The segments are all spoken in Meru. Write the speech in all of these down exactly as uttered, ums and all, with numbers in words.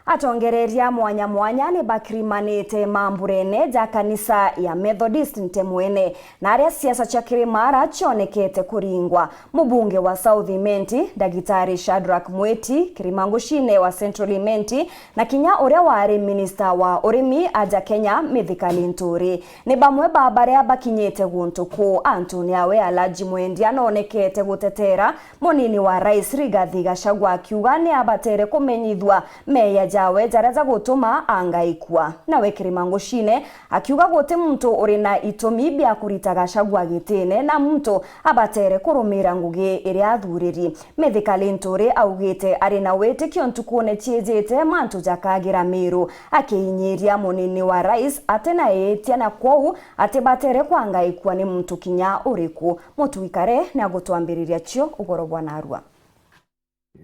Atongereria mwanya mwanya ni bakirimanite mamburene ja kanisa ya Methodist Ntemwene, na aria siasa cia kirimara cionekete kuringwa. Mubunge wa South Imenti, Ndagitari Shadrack Mwiti, kirima ngucine wa Central Imenti, na kinya uria wari minista wa urimi aja Kenya, Mithika Linturi, ni bamwe ba baria bakinyite guntu kuu. Antuni awe, Alhaji Mwendia noonekete gutetera munini wa rais Rigathi Gachagua, akiuga ni abatere kumenyithua meeya jawe jaria jagutuma angaikua. Nawe kirima ngucine akiuga guti muntu uri na itumi bia kurita Gachagua gitine, na muntu abatere kurumira ngugi iria athuriri. Mithika Linturi augite ari na witikio ntukune ciijite mantu jakagira Miru, akiinyiria munini wa rais ati na iitia, na kwou atibatere kwangaikua ni muntu kinya uriku. Mutwikare ni agutwambiriria cio ugoro bwa narua.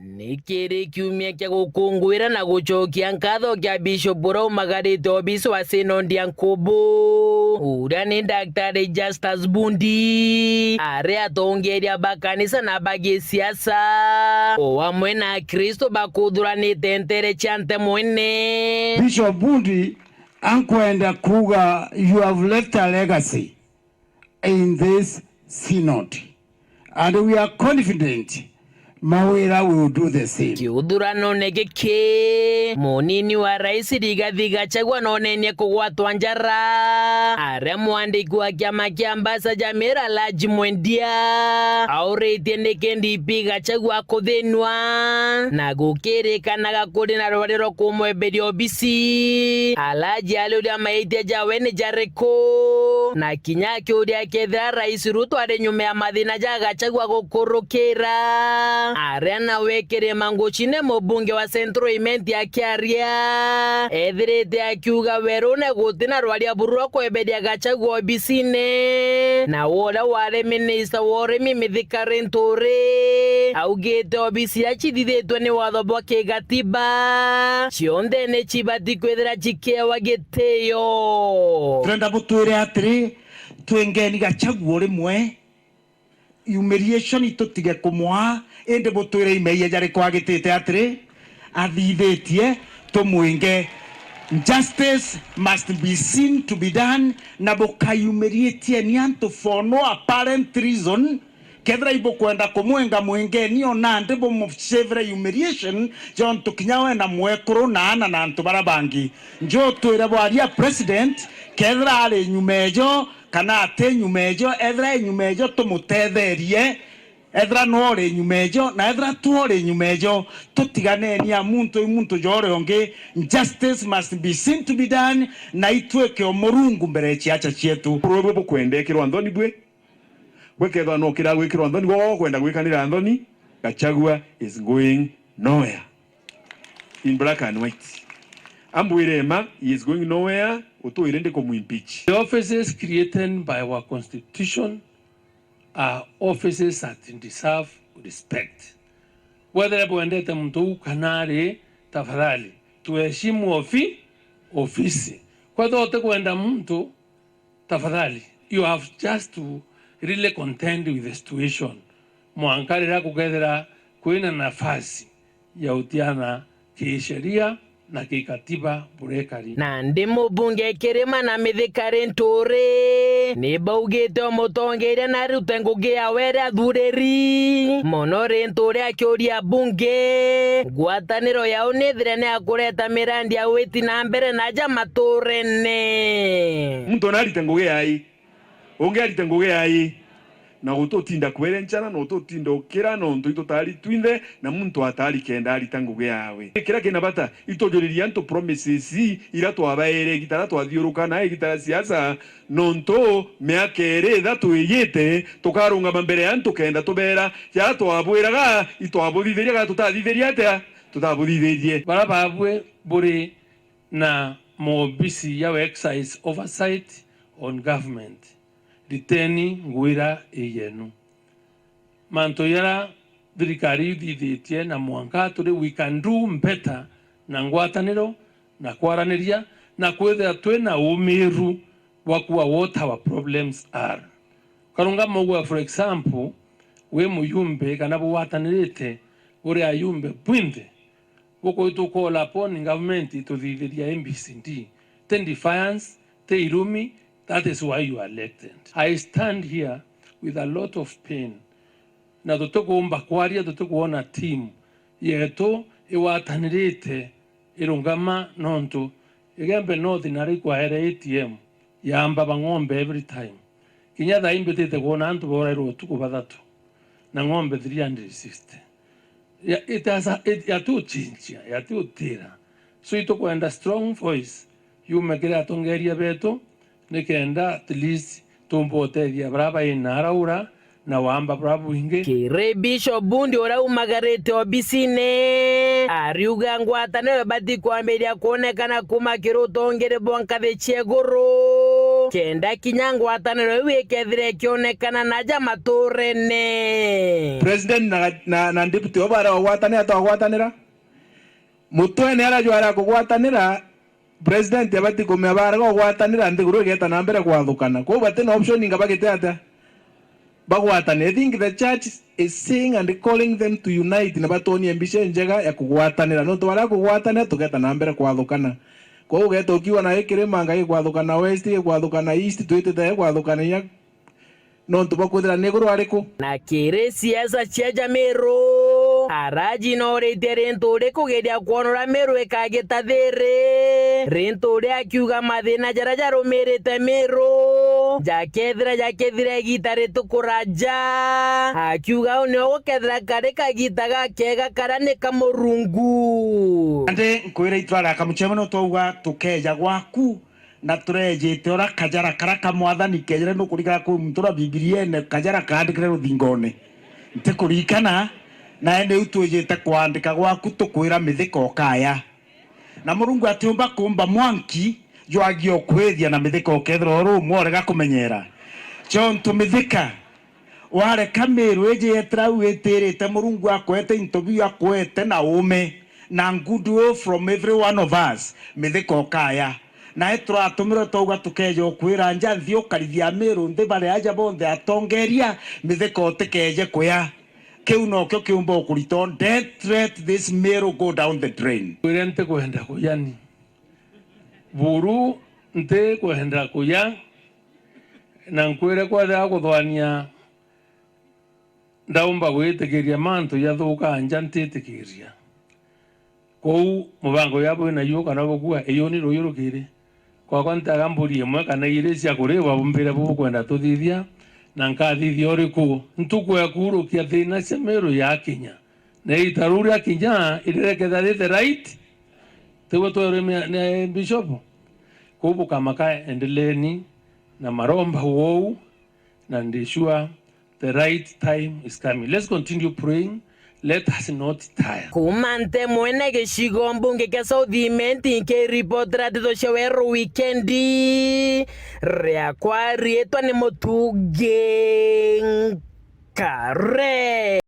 Ni kiri kiumia kia gukunguira na gucokia nkatho kia Bishop uria umagarite obisi wa Synod ya Nkubu, uria ni Daktari Justus Bundi, ari atongeria ba kanisa na ba gisiasa, o amwe na Akristo bakuthuranite ntere cia Ntemwene. Bishop Bundi, ankwenda kuuga, you have left a legacy in this synod, and we are confident Mawira will do the same. Kiuthuranone giki, munini wa rais Rigathi Gachagua nonenie kugwatwa njara, aria mwandiki wa kiama kia Ambassador Mira Alhaji Mwendia auritie niki D P Gachagua akuthinua na gukirikanaga kuri na rwari rwa kumwemberia obisi. Alhaji ariuria maitia jawe ni jariku? Ku, na kinya akiuria kethira Rais Ruto ari nyuma ya mathina ja Gachagua gukurukira. Aria nawe kirima ngucine, mubunge wa Central Imenti akiaria, ethirite akiuga werune guti na rwaria buru rwa kweberia Gachagua obisine. Na uria wari minista wa urimi Mithika Linturi augite obisi iria cithithitwe ni watho bwa kigatiba cionthe ni cibati kwithira cikiewa gitio. Turenda butwire atiri, twingeni Gachagua rimwe, humiliation itutige kumwaa, indi butwire imeeyia jariku agitite atiri, athithitie, tumwinge. Justice must be seen to be done, na bukahumiliatieni antu for no apparent reason. Kethira ibukwenda kumwinga, mwingeni o nandi bumucivire humiliation, jontu kinya we na mwekuru na ana na antu bara bangi. Njutwire bwaria president, kethira ari nyuma ejo kana ati nyuma ejo, ethira e nyuma ejo tumutetherie, ethira no uri nyuma ejo, na ethira tu uri nyuma ejo, tutiganeni a muntu i muntu ja uria ungi. Justice must be seen to be done, na itwike o Murungu mbere ya ciaca cietu. Buru bwe bukwenda ikirwa nthoni bwi? Bwe kethwa no kira gwikirwa nthoni, gwe ukwenda gwikanira nthoni, Gachagua is going nowhere. In black and white. Ambwire ma, he is going nowhere, utwire ndi kumwimpeach. The offices created by our constitution are offices that deserve respect. Wethire bwendete muntu uu kana ari, tafadhali, tuheshimu ofi-, ofisi. Kwethwa utikwenda muntu, tafadhali, you have just to really contend with the situation. Mwanka riria gukethira kwina nafasi ya utiana kisheria na kikatiba burekari. Nandi mubunge Kirima na Mithika Linturi ni baugite o mutongeria na arute ngugi yawe iria athuriri. Mono Linturi akiuria bunge, ngwataniro yao nithire ni ya kureta mirandi ya witi na mbere na aja maturene. Muntu ona arite ngugi yaai, ungi arite ngugi yaai, na gututinda kwere nchara, na gututinda ukira, nontu itutari twinthe, na muntu atari kenda arita ngugi yawe. Kiria kina bata, itujuririe antu promises ii iria twabaere igita ria twathiuruka na igita ria siasa, nontu miaka iri ithatu iyite, tukarungama mbere ya antu kenda tubera, jaria twabwiraga itwabuthithiria, kana tutathithirie atia? Tutabuthithirie. Bara babwe buri na mobisi ya Excise Oversight on Government, riteni nguira ii yenu. Mantu jaria thirikari ithithitie na mwanka turi, we can do better na ngwataniro na kwaraniria na kwithira twi na umiru bwa kuuga what our problems are. Ukarungama ugue, for example, wi muyumbe kana bugwatanirite buri ayumbe bwinthe, Buku itu call upon government ituthithiria A B C D. Ti defiance, ti irumi, that is why you are elected. I stand here with a lot of pain. Na tutikuumba kwaria, tutikwona team yetu igwatanirite irungama, nontu Igembe North nari kwaere A T M, yaamba ba ng'ombe every time. Kinya thaa ii mbitite kwona antu borairwe utuku bathatu, na ng'ombe three hundred sixty. Ya, it has a, it, yatuchinchia, yatiutira. So itukwenda strong voice yume kiri atongeria betu, nikenda at least tumba utethia baria baina araura na wamba buria bwingi. Kiri Bishop Bundi uria umagarite obisine, ariuga ngwataniro ibati kwambiria kwonekana kuma kiri utongeri bwa nkathi cia iguru, kenda kinya ngwataniro iu ikethira ikionekana naja maturene. President na, na, na deputy o baria bagwatanira, twagwatanira. Mutwene aria jwara kugwatanira, president abati kumea barega kugwatanira, nthiguru igeta na mbere kwathukana. Kwou bati na option inga bagite atia? Bagwatane. I think the church is saying and calling them to unite, na batwonie mbica injega ya kugwatanira. Nontu barega kugwatanira, tugeta na mbere kwathukana. Kwou ugeta ukiuga na gikirima, ngai kwathukana west, gikwathukana east, twitite kwathukana inya nontu bwa kwithira ni iguru ariku? Na kiri siasa cia Jamiru, araji no ritia rintu rikugeria kwonora Miru ikagita thiri, rintu ria akiuga mathina jaria jarumirite Miru jakethira jakithira igita ritukuraja, akiuga uu nio gukethira kari kagita gakega karia ni ka Murungu. Andi nkwira itwara kamuchemo no twauga tukeja gwaku, na turejite uria kajara karia ka Mwathani kejire, nukurikana kwi muntu uria Bibiriene kajara kaandikire ruthingone? Ntikurikana, nae niu twijite kwandika gwaku tukwira mithika ukaya. Na Murungu atiumba kumba mwanki jwagia ukwithia na mithika ukethirwa uri umwe urega kumenyera. Chontu mithika, wareka Miru iji yetira au itirite, Murungu akwete into biu akwete na uume na goodwill from every one of us, mithika ukaya. Nae turatumirwe twauga tukeja ukwira nja nthi ukarithia Miru nthi, bari aja bonthe atongeria, mithika utikeje kuya. Kiu nokio kiumba ukurita. Don't let this Miru go down the drain. Kwire ntikwenda kuya ni. Buru ntikwenda kuya, na nkwire kwethira kuthwania ndaumba gwitikiria mantu jathuka nja, ntitikiria. Kwou mubango ya bwina yu kana bukua, iyuni ruyu rukiri. Kwakwa ntaga mburi imwe kana iri cia kuriwa bumbire bubukwenda tuthithia, na nkathithia uriku? Ntuku ya kuurukia thina cia Miru yakinya, na ita riu riakinya, irireke the right, tiguo twerwe ni, ni Bishop? Kwou bukamaka, endeleeni na maromba uu, na ndi sure the right time is coming. Let's continue praying. Let us not tire. Kuuma nte mwene gicigo mbunge kia South Imenti, nkiripotera ndeto cia Weru Wikendi, riakwa riitwa ni Mutungi Nkare.